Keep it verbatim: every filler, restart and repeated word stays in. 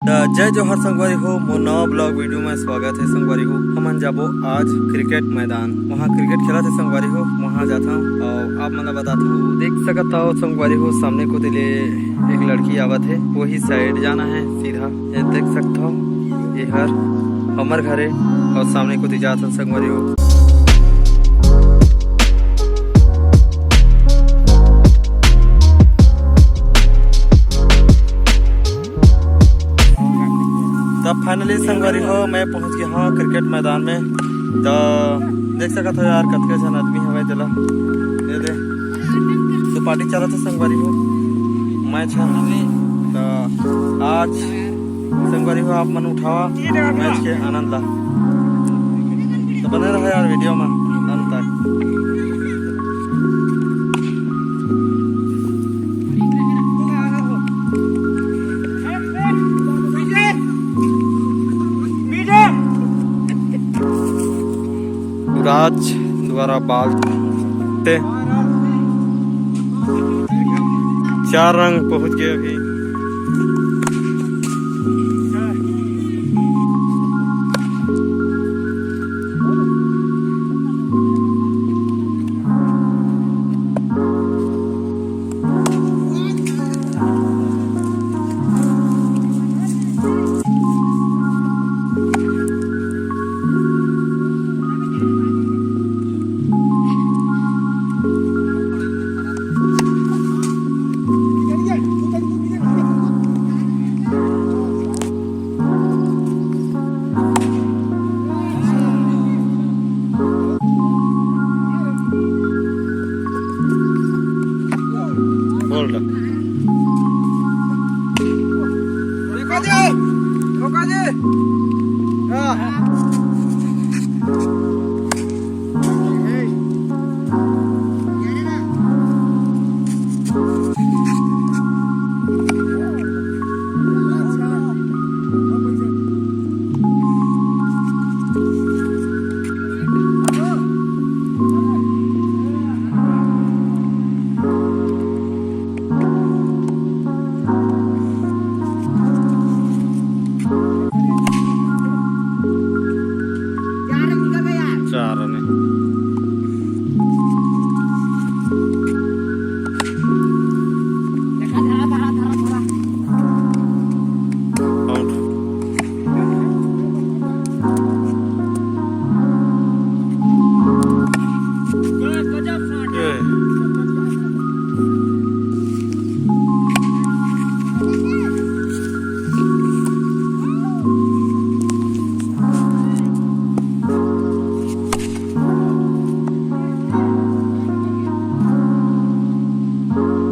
त जय जोहार संगवारी हो, मोर नवा ब्लॉग वीडियो में स्वागत है संगवारी हो। हमन जाबो आज क्रिकेट मैदान, वहाँ क्रिकेट खेलत है संगवारी हो, वहाँ जाथन और आप मन ला बताथन। देख सकत हो संगवारी हो, सामने कोती ले एक लड़की आवत है, वही साइड जाना है सीधा। ये देख सकत हो, ये हर हमर घर है और सामने कोती जाथन संगवारी हो। तब फाइनली संगवारी हो, मैं पहुंच गया हूँ क्रिकेट मैदान में। तो देख सकत हो यार, कतके झन आदमी हवे तेला। ये दे, तो पार्टी चलत है संगवारी हो, मैच है। तो आज संगवारी हो, आप मन उठावा मैच के आनंद ला। तो बने रहो यार वीडियो में अंत तक। राज द्वारा बाल ते चार रंग पहुंच गए अभी। बोल रहा। रोका दे, रोका दे। हाँ।